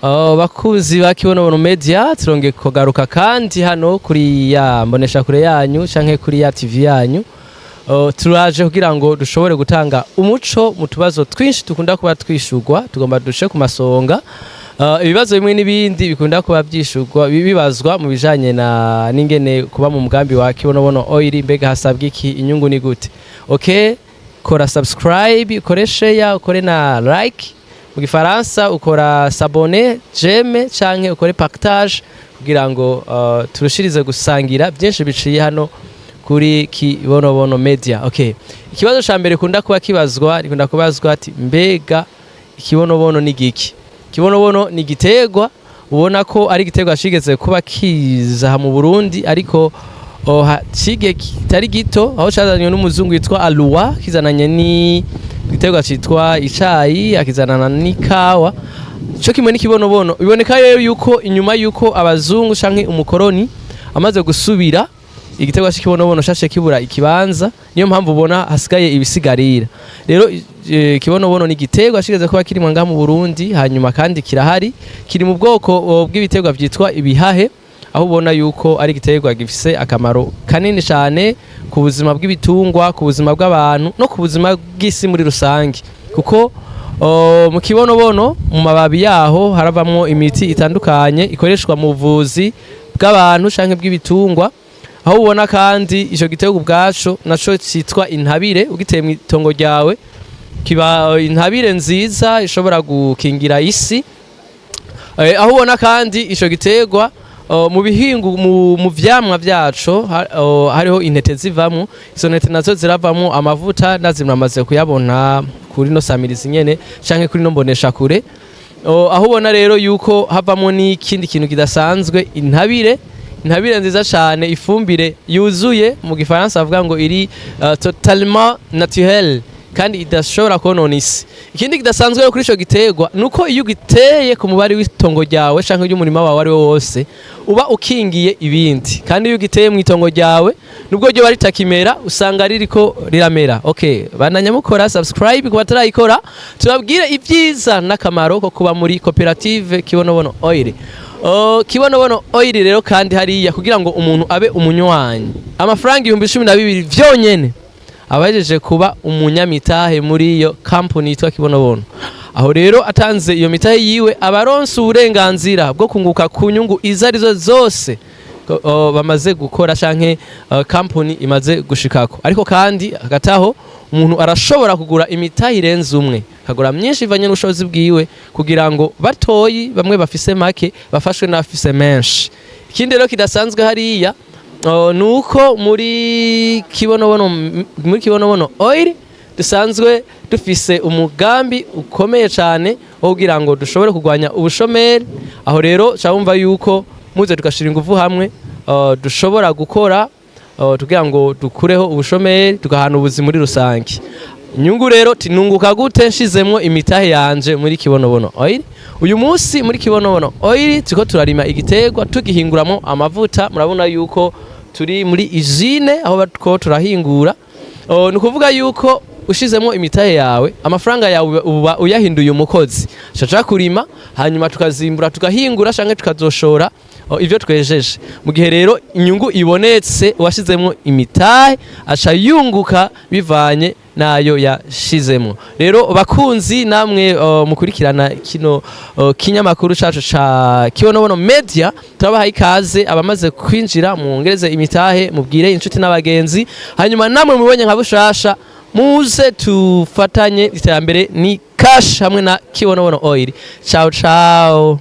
Oh, bakunzi ba Kibonobono Media, turongeye kugaruka kandi hano kuri ya mbonesha kure yanyu canke kuri ya TV yanyu. Oh, turaje kugira ngo dushobore gutanga umuco mu tubazo twinshi dukunda kuba twishurwa. Tugomba duce ku masonga ibibazo bimwe n'ibindi bikunda kuba byishurwa, bibazwa mu bijanye na n'ingene kuba mu mugambi wa Kibonobono Oil. Mbega hasabwa iki? Inyungu ni gute? Okay, kora subscribe, ukore share, ukore na like. Mu gifaransa ukora s'abonner, j'aime canke ukore partage kugira ngo turushirize gusangira byinshi biciye hano kuri Kibonobono Media. Okay, ikibazo ca mbere kunda kuba kibazwa, rikunda kubazwa ati: mbega ikibonobono ni giki? Ikibonobono ni igiterwa ubona ko ari igiterwa cigeze kuba kiza mu Burundi, ariko cige kitari gito, aho cazanywe n'umuzungu yitwa Alua, kizananye ni igiterwa citwa icayi, akizanana n'ikawa co kimwe n'ikibonobono. Biboneka rero yuko inyuma yuko abazungu canke umukoroni amaze gusubira, igiterwa c'ikibonobono caciye kibura ikibanza. Niyo mpamvu ubona hasigaye ibisigarira. Rero ikibonobono ni igiterwa kigeze kuba kirimwa ngaha mu Burundi, hanyuma kandi kirahari, kiri mu bwoko bw'ibiterwa vyitwa ibihahe, aho ubona yuko ari igiterwa gifise akamaro kanini cyane ku buzima bw'ibitungwa, ku buzima bw'abantu no ku buzima bw'isi muri rusange, kuko mu kibonobono, mu mababi yaho haravamwo imiti itandukanye ikoreshwa mu buvuzi bw'abantu canke bw'ibitungwa. Aho ubona kandi ico giterwa ubwaco naco citwa intabire, ugiteye mw'itongo ryawe kiba intabire nziza ishobora gukingira isi. Aho ubona kandi ico giterwa mu bihingu mu vyamwa vyaco hariho intete zivamwo. Izo ntete nazo ziravamwo amavuta, nazi muramaze kuyabona kuri no samirizi nyene canke kuri no mbonesha kure. Aho ubona rero yuko havamwo n'ikindi kintu kidasanzwe, intabire, intabire nziza cane, ifumbire yuzuye, mu gifaransa bavuga ngo iri totalement naturel kandi idashobora konona isi. Ikindi kidasanzwe rero kuri ico giterwa nuko iyo ugiteye ku mubari w'itongo ryawe canke ry'umurima wawe ari wo wose, uba ukingiye ibindi. Kandi iyo ugiteye mu itongo ryawe, nubwo ryo ritakimera, usanga ririko riramera. Okay, bandanya mukora subscribe ku batarayikora, tubabwire ibyiza n'akamaro ko kuba muri koperative Kibonobono Oil. Oh, Kibonobono Oil rero kandi hariya kugira ngo umuntu abe umunywanyi, amafaranga 12,000 vyonyene, abahejeje kuba umunyamitahe muri iyo kampuni yitwa Kibonobono. Aho rero atanze iyo mitahe yiwe, abaronse uburenganzira bwo kunguka ku nyungu izo arizo zose bamaze gukora canke kampuni imaze gushikako. Ariko kandi hagati aho umuntu arashobora kugura imitahe irenze umwe, akagura myinshi ivanye n'ubushobozi bwiwe, kugira ngo batoyi bamwe bafise make bafashwe n'abafise menshi. Ikindi rero kidasanzwe hariya nuko muri Kibonobono Oil dusanzwe dufise umugambi ukomeye cyane wo kugira ngo dushobore kurwanya ubushomeri. Aho rero wumva yuko muze tugashira ingufu hamwe, dushobora gukora kugira ngo dukureho ubushomeri, tugahana ubuzi muri rusange. Inyungu rero tinunguka gute nshizemwo imitahe yanje muri Kibonobono Oil? Uyu munsi muri Kibonobono Oil turiko turarima igiterwa, tugihinguramo amavuta. Murabona yuko turi muri usine aho bariko turahingura. Ni ukuvuga yuko ushizemo imitahe yawe, amafaranga yawe uba uyahinduye umukozi, shaja kurima, hanyuma tukazimbura, tugahingura canke tukazoshora ivyo twejeje. Mu gihe rero inyungu ibonetse, uwashizemo imitahe aca yunguka bivanye nayo yashizemo. Rero bakunzi namwe mukurikirana kino kinyamakuru cacu ca Kibonobono Media, turabahaye ikaze. Abamaze kwinjira mwongereze imitahe, mubwire inshuti n'abagenzi, hanyuma namwe mubonye nka bushasha muze tufatanye iterambere. Ni cash hamwe na Kibonobono Oil. Ciao ciao.